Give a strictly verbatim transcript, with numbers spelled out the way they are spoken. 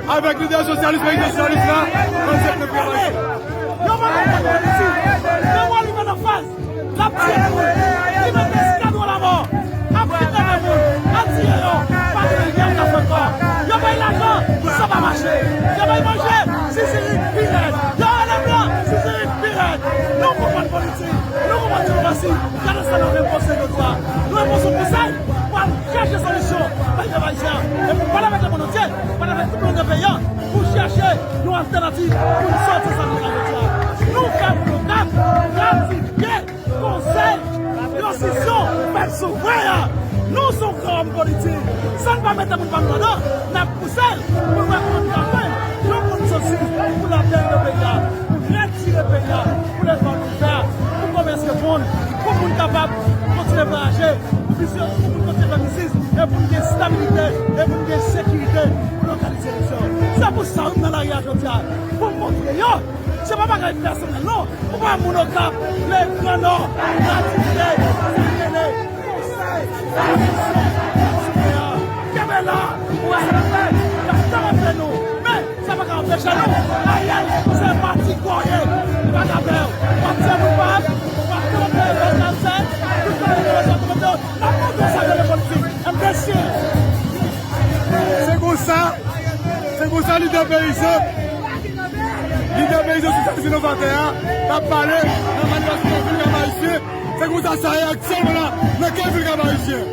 Avèk lidè sosyalis, peyi sosyalis la, nan sèt nèf travay. Yo pa konprann politik. Yo wè li mèt anfas. L ap tiye moun. Li mèt eskadwon lamò. Ap kidnape moun. Ap tiye yo. Pa gen anyen y ap ka fè ankò. Yo bay lajan, sa pa mache. Yo bay manje, zizirit pi rèd. Yo rele blan, zizirit pi rèd. Nou konprann politik. Nou konprann diplomasi. Gade sa nou fè konsèy yo dwa. Nou fè konsèy pou al chèche solisyon bay pèp ayisyen an. E pou pale avèk lemonn antye, pale avèk tout moun nan peyi an, pou chèche yon altènativ pou n sòti sa nou la jodi a. Nou fè pou nou kat pratike konsèy transisyon pèp souvren an. Nou se yon gran òm politik. San n pa mete moun pa m ladan, n ap pouse l pou n wè kòman n ka fè yon konsansis pou latè nan peyi a, pou retire peyi a, pou lèzòd ouvè, pou komès reponn, pou moun kapab kontinye vwayaje, pou biznis, pou moun kontinye fè biznis, e pou n gen estabilite, e pou n gen sekirite pou n òganize eleksyon. Se pou sa wi m nan lari a jodi a, pou m montre yo, se pa bagay pèsonèl non, ou pa moun Okap, Legranò, Latibè, Sakennen, Konsèy, Konsèy, Konsèy, Konsèy, Konsèy, Konsèy, Konsèy, Konsèy, Konsèy, Sa pa ka anpeche nou. Ariel, se pati kò w ye. Li pa ka fè w. W ap tiye moun pa m. W ap kanpe, w ap kanpe. Tout sa yo, n ap montre sa yo nan politik. M deside. Se konsa, se konsa lidè peyizan, lidè peyizan sosyalis inovatè a, t ap pale nan manifestasyon vil Kap Ayisyen. Se konsa sa ye aktyèlman la, nan kè vil Kap Ayisyen.